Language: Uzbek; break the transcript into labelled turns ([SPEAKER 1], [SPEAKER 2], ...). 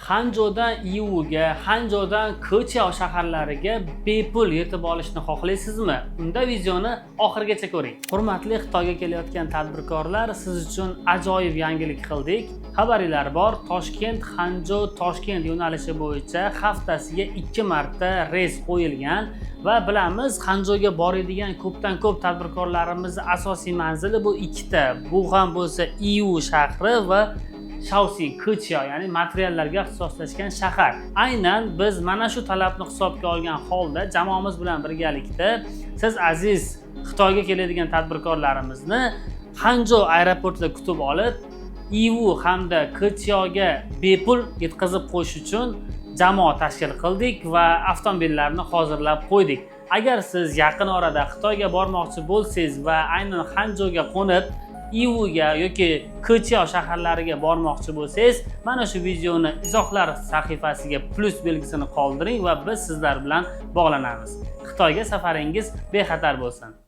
[SPEAKER 1] Xanjodan Iuga, Xanjodan Keqiao shaharlariga bepul yetib olishni xohlaysizmi? Unda videoni oxirigacha ko'ring. Hurmatli Xitoyga kelayotgan tadbirkorlar, siz uchun ajoyib yangilik qildik. Xabaringlar bor, Toshkent Xanjo Toshkent yo'nalishi bo'yicha haftasiga 2 marta reys qo'yilgan va bilamiz, Xanjoga boradigan ko'pdan ko'p tadbirkorlarimiz asosiy manzili bu ikkita. Bu ham bo'lsa Iu shahri va Shaoxing, Keqiao, ya'ni materiallarga ixtisoslashgan shahar. Aynan biz mana shu talabni hisobga olgan holda jamoamiz bilan birgalikda siz, aziz Xitoyga keladigan tadbirkorlarimizni Xanjo aeroportida kutib olib, Iu hamda Keqiaoga bepul yetkazib qo'yish uchun jamoa tashkil qildik va avtomobillarni hozirlab qo'ydik. Agar siz yaqin orada Xitoyga bormoqchi bo'lsangiz va aynan Xanjoga qo'nib, Iuga yoki Keqiao shaharlariga bormoqchi bo'lsangiz, mana shu videoni izohlar sahifasiga plyus belgisini qoldiring va biz sizlar bilan bog'lanamiz. Xitoyga safaringiz bexatar bo'lsin.